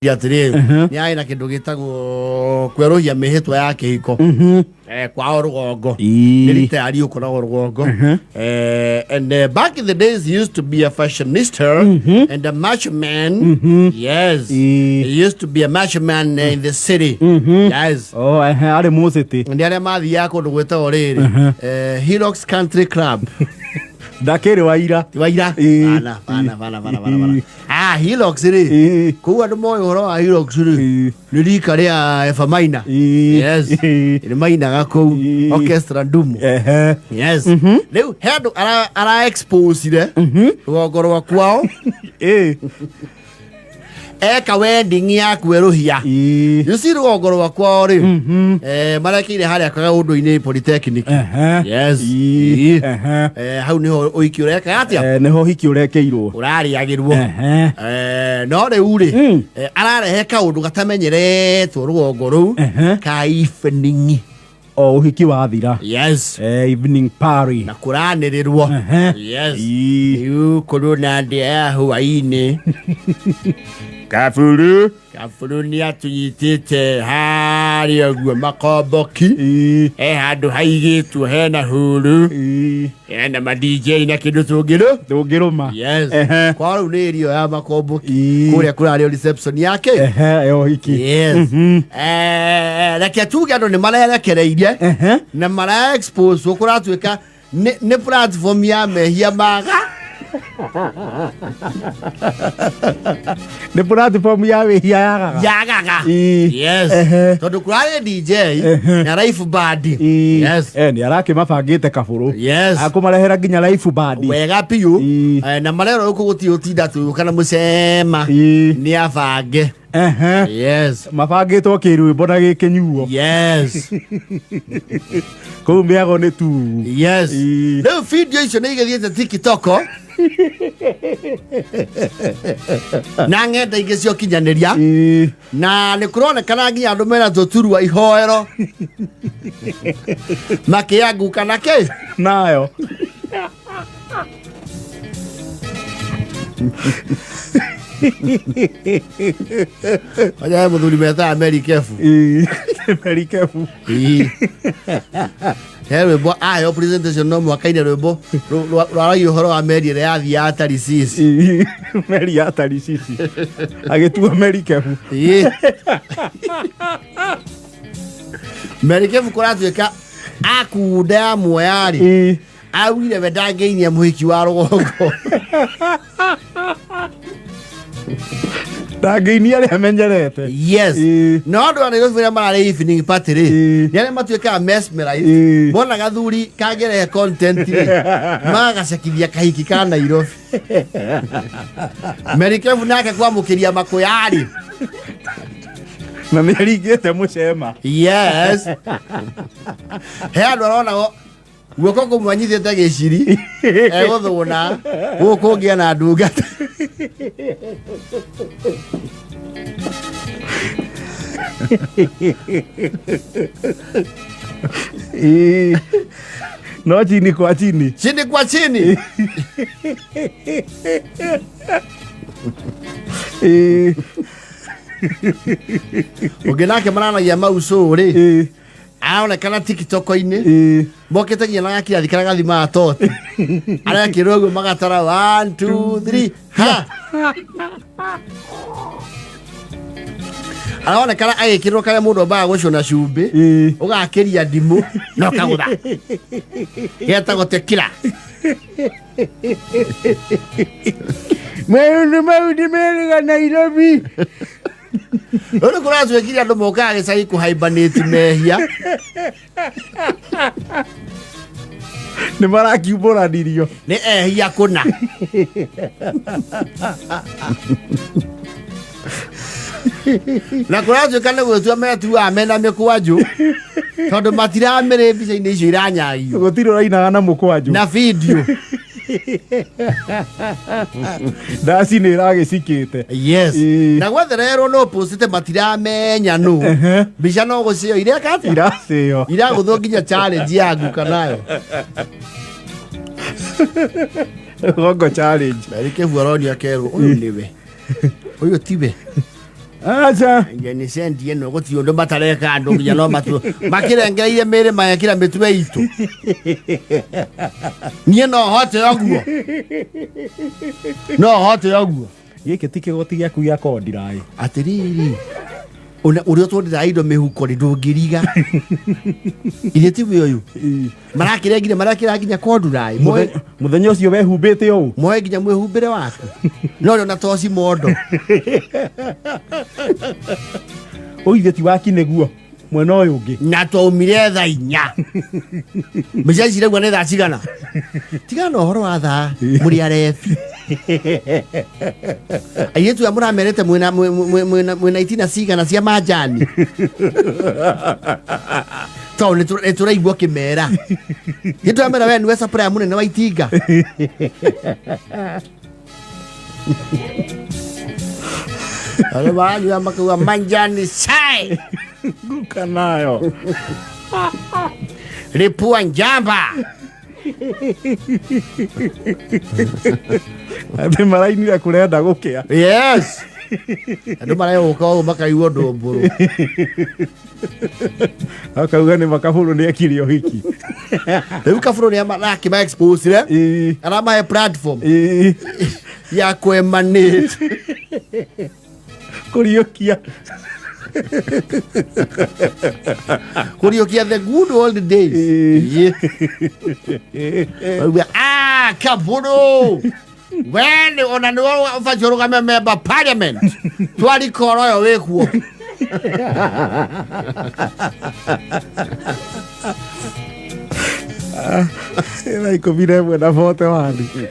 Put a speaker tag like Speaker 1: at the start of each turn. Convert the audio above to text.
Speaker 1: Atĩrĩrĩ, nĩ arĩ na kĩndũ gĩtagwo kwerũhia mĩhĩtwa ya kĩhiko kwao rũgongo. Nĩ ritayari ũkoragwo rũgongo. And back in the days he used to be a fashionista and a macho man. Yes, he used to be a macho man in the city. Yes.
Speaker 2: Oh, ehe, arĩ mũcĩtĩ.
Speaker 1: Nĩ arĩa mathiaga kũndũ gwĩtagwo rĩrĩ Hilux Country Club.
Speaker 2: Ndakĩrĩ wa ira.
Speaker 1: Ti wa ira. Bana bana bana bana bana bana. Ah, Hilux rĩ, kũu andũ moĩ ũhoro wa Hilux rĩ, nĩ rika rĩa Eva Maina. Yes, nĩ mainaga kũu orchestra ndumu. Yes, rĩu he andũ ara expose rũgongo rwa kwao. Eka wedding ya kwerũhia. You see, rũgongo rwa kwao rĩ, marekĩire harĩa kaũndũ-inĩ Polytechnic. Yes. Hau nĩho ũhiki ũreka atĩa?
Speaker 2: Nĩho hiki ũrekĩirwo.
Speaker 1: Ũrarĩagĩrwo. No rĩu rĩ, ararehe kaũndũ gatamenyeretwo rũgongo rũu ka evening.
Speaker 2: O ũhiki wathira.
Speaker 1: Yes.
Speaker 2: Evening party.
Speaker 1: Na kũranĩrĩrwo. Yes. Rĩu kũrũ na ndĩa ya hwainĩ.
Speaker 2: Kaburu.
Speaker 1: Kaburu nĩ atũnyitĩte harĩa ũguo makomboki. He handũ haigĩtwo hena huru, hena ma DJ na kĩndũ tũngĩrũ.
Speaker 2: Tũngĩrũma.
Speaker 1: Yes. Kwa rĩu nĩ ĩrio ya makomboki. Kũrĩa kũrarĩo reception yake.
Speaker 2: Ehe, ya ũhiki.
Speaker 1: Yes. Reke tuge andũ nĩ marerekereirie na mara expose kũratuĩka nĩ platform ya mehia maga.
Speaker 2: Nĩ platform ya wĩhia yagaga.
Speaker 1: Yagaga. Yes. Tondũ kũrarĩ DJ na live band. Yes.
Speaker 2: Nĩ arakĩmabangĩte kabũrũ.
Speaker 1: Yes.
Speaker 2: Akũmarehera nginya live band.
Speaker 1: Wega biũ. Na marerwo gũkũ gũtirĩ ũtinda tũgĩũka na mũcema. Nĩ abange. Yes.
Speaker 2: Mabangĩtwo kĩrwĩmbo na gĩkĩnyuo.
Speaker 1: Yes.
Speaker 2: Kũu mĩago nĩ tu.
Speaker 1: Yes. Rĩu video icio nĩ igĩthiĩte TikTok na ng'enda ingĩ cia ũkinyanĩria, na nĩ kũronekana nginya andũ mena tũturwa ihoero makĩanguka na kĩ.
Speaker 2: Nayo.
Speaker 1: Oja mũthuri metaga Mary Kefu.
Speaker 2: Mary Kefu.
Speaker 1: Ĩĩ. He rwĩmbo aheo presentation no mwaka-inĩ, rwĩmbo rwaragia ũhoro wa meri ĩrĩa yathiaga Tarisisi.
Speaker 2: Meri ya Tarisisi. Agĩtua Mary Kefu.
Speaker 1: Ĩĩ. Mary Kefu kũratuĩka akunda ya muoya-rĩ, augire we ndangĩinia mũhiki wa rũgongo.
Speaker 2: Ndangĩinia arĩa amenyerete.
Speaker 1: Yes. No andũ a Nairobi arĩa mararĩ evening party rĩ, nĩ arĩa matuĩkaga mesmerized. Mona gathuri kangĩrehe content rĩ, magagacekithia kahiki ka Nairobi. Mary Kevu nake kwamũkĩria makũya-rĩ,
Speaker 2: na nĩ aringĩte mũcema.
Speaker 1: Yes, he andũ arona guoko kũmwe anyitĩte gĩciri egũthũna, gũkũ kũngĩ ena ndungata.
Speaker 2: No chini kwa chini.
Speaker 1: Chini kwa chini. Ũngĩ nake maranagia maucũ rĩ, aronekana TikTok-inĩ mokĩte nginya na gakirathi karĩa gathimaga toti, arekĩrwo ũguo magatara 1 2 3 ha, aronekana agĩkĩrwo karĩa mũndũ ambaga gũcũna cumbĩ, ũgakĩria ndimũ na ũkagũtha, getagwo tekila.
Speaker 2: Maũndũ mau nĩ merĩga Nairobi.
Speaker 1: Rĩu nĩ kũratuĩkire andũ mokaga gĩcagi kũhaimbanĩti mehia.
Speaker 2: Nĩ marakiumbũranirio.
Speaker 1: Nĩ ehia kũna. Na kũratuĩka nĩ gwĩtua metuaga mena mĩkwanjũ, tondũ matiramĩrĩ mbica-inĩ icio iranyagio.
Speaker 2: Gũtirĩ ũrainaga na mũkwanjũ.
Speaker 1: Na video.
Speaker 2: Ndaci nĩ ĩragĩcikĩte.
Speaker 1: Yes. Na gwethererwo no postite, matiramenya nũ. Mbica no gũcio ireka atĩa?
Speaker 2: Iracĩo.
Speaker 1: Iragũthwo nginya challenge ya nguka nayo.
Speaker 2: Gongo challenge.
Speaker 1: Mary Kevu aronia kerwo ũyũ nĩwe, ũyũ tiwe.
Speaker 2: Aca.
Speaker 1: Njenicenti ĩno gũtirĩ ũndũ matareka andũ nginya no matu makĩrengereire mĩrĩ magekĩra mĩtwe itũ. Niĩ no hote ũguo, no hote ũguo.
Speaker 2: Gĩkĩ ti kĩgoti gĩaku gĩa kondiraĩ.
Speaker 1: Atĩrĩrĩ, ũrĩa ũtwendera indo mĩhuko rĩ, ndũngĩriga ithe tiwe ũyũ marakĩrengire, marakĩra nginya konduraĩ.
Speaker 2: Mũthenya ũcio wehumbĩte ũũ.
Speaker 1: Moe nginya mwĩhumbĩre waku no rĩ ona toci mondo.
Speaker 2: Ũithe ti waki nĩguo mwena ũyũ ũngĩ.
Speaker 1: Na twaumire thaa 4, mbica ici rĩu nĩ thaa cigana? Tigana na ũhoro wa thaa, mũrĩ arebi. Airĩtu aya mũramerete mwĩna itina cigana cia manjani, tondũ nĩ tũraigua kĩmera nĩ tũramera we nĩwe supplier mũnene wa itinga. Arĩa maranyua makauga manjani chai.
Speaker 2: Nguka nayo.
Speaker 1: Ripua njamba.
Speaker 2: Atĩ marainire kũrenda gũkĩa.
Speaker 1: Yes, andũ marehũka ũũ makaigua ndũmbũrũ.
Speaker 2: Akauga nĩ makabũrũ nĩ ekire ũhiki.
Speaker 1: Rĩu kabũrũ nĩ arakĩma expose aramahe platform ya kwemanate.
Speaker 2: Kũriũkia.
Speaker 1: Kũriũkia the good old days. Yeah. Ah, kabũrũ we nĩ ona nĩwe ũbatiĩ ũrũgame member parliament twarikoro ĩyo wĩkuo.
Speaker 2: 11:41.